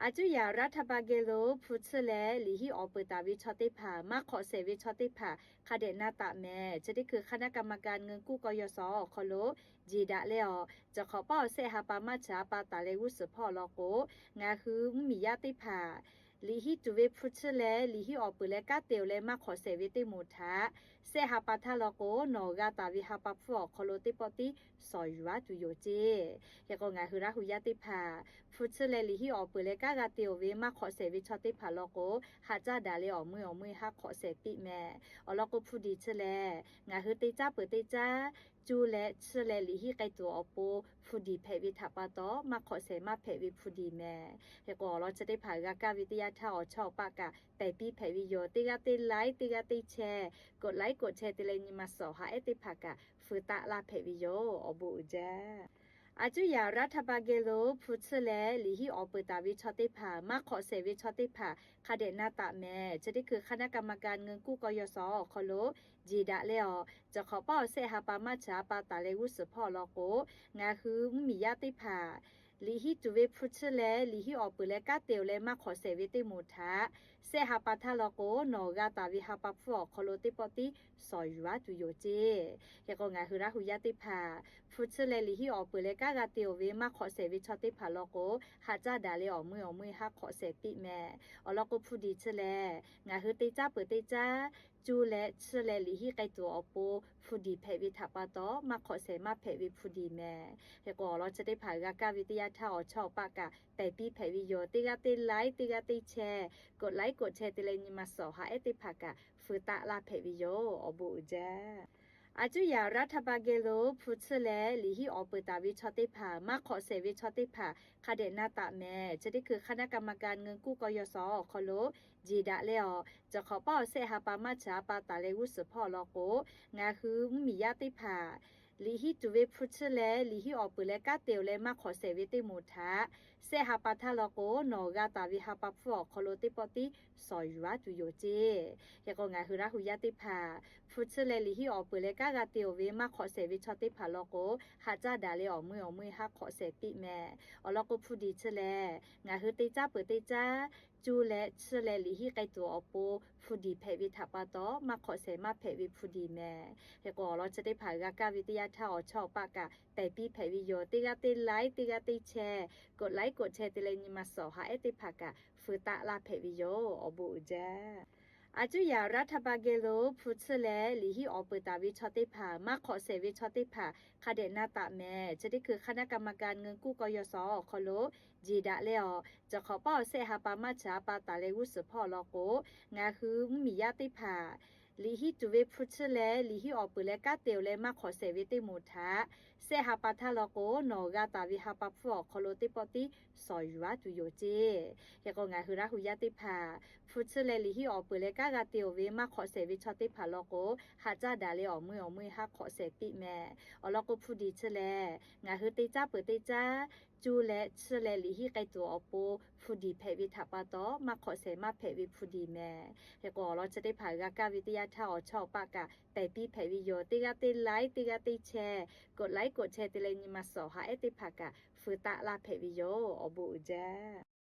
Aˬ cuˉ yaꞈ รัฐบาล geh lo hpu tsuhˇ leh liꞈ hiˉ awˬ peuˬ taˍ ve chaw teˇ hpaˍ, maˇ hk'awꞈ shehˍ ve chaw teˇ hpaˍ hk'a dehꞈ na taˍ mehˍ. Chi teˇ hkui คณะกรรมการ เงินกู้ กยศ. awˬ hk'aw lo jeˬ daꞈ leh awˬ, ciˬ hk'awꞈ paˉ awˬ sehˆ ha pa maˇ chi ha pa taˍ leh g'uˇ suhˍ hpawˇ awˬ lawn k'o, ngaˬ hui mvuhˇmiˬ yaˇ teˇ hpaˍ liꞈ hiˉ tuˬ ve hpu tsuhˇ leh liꞈ hiˉ awˬ peuˬ leh kanˉ te-oˬ leh maˇ hk'awꞈ shehˍ ve teˇ moˍ htaꞈ sehˆ ha pa htaˇ lawn k'o, nawˬ g'a taˍ ve ha pa hpfuhˇ awˬ hk'aw lo teˇ pawˆ tiˉ shawˍ yuˬ-aˉ tuˬ yoˬ ceˇ. Hk'e k'o, ngaˬ hui Laˇ hu yaˇ teˇ hpaˍ hpu tsuhˇ leh liꞈ hiˉ awˬ peuˬ leh kanˉ g'a te-oˬ ve maˇ hk'awꞈ shehˍ ve chaw teˇ hpaˍ lawn k'o, haꞈ caˇ daꞈ leh awˬ meuˇ awˬ meuˇ haˉ hk'awꞈ shehˍ piˇ mehˍ. Awˬ lawn k'o, hpu diˍ chi lehˬ ngaˬ hui te caˉ peuˬ teˇ caˉ cuˇ leh tsuhˇ leh liꞈ hiˉ k'ai tuˬ awˬ pon hpu diˍ hpehꞈ ve htaꞈ pa taw, maˇ hk'awꞈ shehˍ maˇ hpehꞈ ve hpu diˍ mehˍ. Hk'e k'o, awˬ lawn chi teˇ hpaˍ g'a kaˇ ve teˇ yanˇ htaˇ, awˬ chawˇ awˬ paˆ kaꞈ pehˬ piˇ hpehꞈ ve yoˬ. Teˇ g'aˇ teˇ laiˉ, teˇ g'aˇ teˇ chehˇ, กดไลค์ กดแชร์ te leh nyi ma suhˍ haꞈ ehˉ teˇ hpaˍ kaꞈ feu taˆ laˇ hpehꞈ ve yoˬ. Awˬ bon uiˍ jaˇ. Aˬ cuˉ yaꞈ รัฐบาล geh lo hpu tsuhˇ leh liꞈ hiˉ awˬ peuˬ taˍ ve chaw teˇ hpaˍ, maˇ hk'awꞈ shehˍ ve chaw teˇ hpaˍ hk'a dehꞈ na taˍ mehˍ. Chi teˇ hkui คณะกรรมการ เงินกู้ กยศ. awˬ hk'aw lo jeˬ daꞈ leh awˬ, ciˬ hk'awꞈ paˉ awˬ sehˆ ha pa maˇ chi ha pa taˍ leh g'uˇ suhˍ hpawˇ awˬ lawn k'o, ngaˬ hui mvuhˇmiˬ yaˇ teˇ hpaˍ liꞈ hiˉ tuˬ ve hpu tsuhˇ leh liꞈ hiˉ awˬ peuˬ leh kanˉ te-oˬ leh maˇ hk'awꞈ shehˍ ve teˇ moˍ htaꞈ sehˆ ha pa htaˇ lawn k'o, nawˬ g'a taˍ ve ha pa hpfuhˇ awˬ hk'aw lo teˇ pawˆ tiˉ shawˍ yuˬ-aˉ tuˬ yoˬ ceˇ. Hk'e k'o, ngaˬ hui Laˇ hu yaˇ teˇ hpaˍ hpu tsuhˇ leh liꞈ hiˉ awˬ peuˬ leh kanˉ g'a te-oˬ ve maˇ hk'awꞈ shehˍ ve chaw teˇ hpaˍ lawn k'o, haꞈ caˇ daꞈ leh awˬ meuˇ awˬ meuˇ haˉ hk'awꞈ shehˍ piˇ mehˍ. Awˬ lawn k'o, hpu diˍ chi lehˬ ngaˬ hui te caˉ peuˬ teˇ caˉ cuˇ leh tsuhˇ leh liꞈ hiˉ k'ai tuˬ awˬ pon hpu diˍ hpehꞈ ve htaꞈ pa taw, maˇ hk'awꞈ shehˍ maˇ hpehꞈ ve hpu diˍ mehˍ. Hk'e k'o, awˬ lawn chi teˇ hpaˍ g'a kaˇ ve teˇ yanˇ htaˇ, awˬ chawˇ awˬ paˆ kaꞈ pehˬ piˇ hpehꞈ ve yoˬ. Teˇ g'aˇ teˇ laiˉ, teˇ g'aˇ teˇ chehˇ, กดไลค์ กดแชร์ te leh nyi ma suhˍ haꞈ ehˉ teˇ hpaˍ kaꞈ feu taˆ laˇ hpehꞈ ve yoˬ. Awˬ bon uiˍ jaˇ. Aˬ cuˉ yaꞈ รัฐบาล geh lo hpu tsuhˇ leh liꞈ hiˉ awˬ peuˬ taˍ ve chaw teˇ hpaˍ, maˇ hk'awꞈ shehˍ ve chaw teˇ hpaˍ hk'a dehꞈ na taˍ mehˍ. Chi teˇ hkui คณะกรรมการ เงินกู้ กยศ. awˬ hk'aw lo jeˬ daꞈ leh awˬ, ciˬ hk'awꞈ paˉ awˬ sehˆ ha pa maˇ chi ha pa taˍ leh g'uˇ suhˍ hpawˇ awˬ lawn k'o, ngaˬ hui mvuhˇmiˬ yaˇ teˇ hpaˍ liꞈ hiˉ tuˬ ve hpu tsuhˇ leh liꞈ hiˉ awˬ peuˬ leh kanˉ te-oˬ leh maˇ hk'awꞈ shehˍ ve teˇ moˍ htaꞈ sehˆ ha pa htaˇ lawn k'o, nawˬ g'a taˍ ve ha pa hpfuhˇ awˬ hk'aw lo teˇ pawˆ tiˉ shawˍ yuˬ-aˉ tuˬ yoˬ ceˇ. Hk'e k'o, ngaˬ hui Laˇ hu yaˇ teˇ hpaˍ hpu tsuhˇ leh liꞈ hiˉ awˬ peuˬ leh kanˉ g'a te-oˬ ve maˇ hk'awꞈ shehˍ ve chaw teˇ hpaˍ lawn k'o, haꞈ caˇ daꞈ leh awˬ meuˇ awˬ meuˇ haˉ hk'awꞈ shehˍ piˇ mehˍ. Awˬ lawn k'o, hpu diˍ chi lehˬ ngaˬ hui te caˉ peuˬ teˇ caˉ cuˇ leh tsuhˇ leh liꞈ hiˉ k'ai tuˬ awˬ pon hpu diˍ hpehꞈ ve htaꞈ pa taw, maˇ hk'awꞈ shehˍ maˇ hpehꞈ ve hpu diˍ mehˍ. Hk'e k'o, awˬ lawn chi teˇ hpaˍ g'a kaˇ ve teˇ yanˇ htaˇ, awˬ chawˇ awˬ paˆ kaꞈ pehˬ piˇ hpehꞈ ve yoˬ. Teˇ g'aˇ teˇ laiˉ, teˇ g'aˇ teˇ chehˇ, กดไลค์ กดแชร์ te leh nyi ma suhˍ haꞈ ehˉ teˇ hpaˍ kaꞈ feu taˆ laˇ hpehꞈ ve yoˬ. Awˬ bon uiˍ jaˇ. Aˬ cuˉ yaꞈ รัฐบาล geh lo hpu tsuhˇ leh liꞈ hiˉ awˬ peuˬ taˍ ve chaw teˇ hpaˍ, maˇ hk'awꞈ shehˍ ve chaw teˇ hpaˍ hk'a dehꞈ na taˍ mehˍ. Chi teˇ hkui คณะกรรมการ เงินกู้ กยศ. awˬ hk'aw lo jeˬ daꞈ leh awˬ, ciˬ hk'awꞈ paˉ awˬ sehˆ ha pa maˇ chi ha pa taˍ leh g'uˇ suhˍ hpawˇ awˬ lawn k'o, ngaˬ hui mvuhˇmiˬ yaˇ teˇ hpaˍ liꞈ hiˉ tuˬ ve hpu tsuhˇ leh liꞈ hiˉ awˬ peuˬ leh kanˉ te-oˬ leh maˇ hk'awꞈ shehˍ ve teˇ moˍ htaꞈ sehˆ ha pa htaˇ lawn k'o, nawˬ g'a taˍ ve ha pa hpfuhˇ awˬ hk'aw lo teˇ pawˆ tiˉ shawˍ yuˬ-aˉ tuˬ yoˬ ceˇ. Hk'e k'o, ngaˬ hui Laˇ hu yaˇ teˇ hpaˍ hpu tsuhˇ leh liꞈ hiˉ awˬ peuˬ leh kanˉ g'a te-oˬ ve maˇ hk'awꞈ shehˍ ve chaw teˇ hpaˍ lawn k'o, haꞈ caˇ daꞈ leh awˬ meuˇ awˬ meuˇ haˉ hk'awꞈ shehˍ piˇ mehˍ. Awˬ lawn k'o, hpu diˍ chi lehˬ ngaˬ hui te caˉ peuˬ teˇ caˉ cuˇ leh tsuhˇ leh liꞈ hiˉ k'ai tuˬ awˬ pon hpu diˍ hpehꞈ ve htaꞈ pa taw, maˇ hk'awꞈ shehˍ maˇ hpehꞈ ve hpu diˍ mehˍ. Hk'e k'o, awˬ lawn chi teˇ hpaˍ g'a kaˇ ve teˇ yanˇ htaˇ, awˬ chawˇ awˬ paˆ kaꞈ pehˬ piˇ hpehꞈ ve yoˬ. Teˇ g'aˇ teˇ laiˉ, teˇ g'aˇ teˇ chehˇ, กดไลค์ กดแชร์ te leh nyi ma suhˍ haꞈ ehˉ teˇ hpaˍ kaꞈ feu taˆ laˇ hpehꞈ ve yoˬ. Awˬ bon uiˍ jaˇ.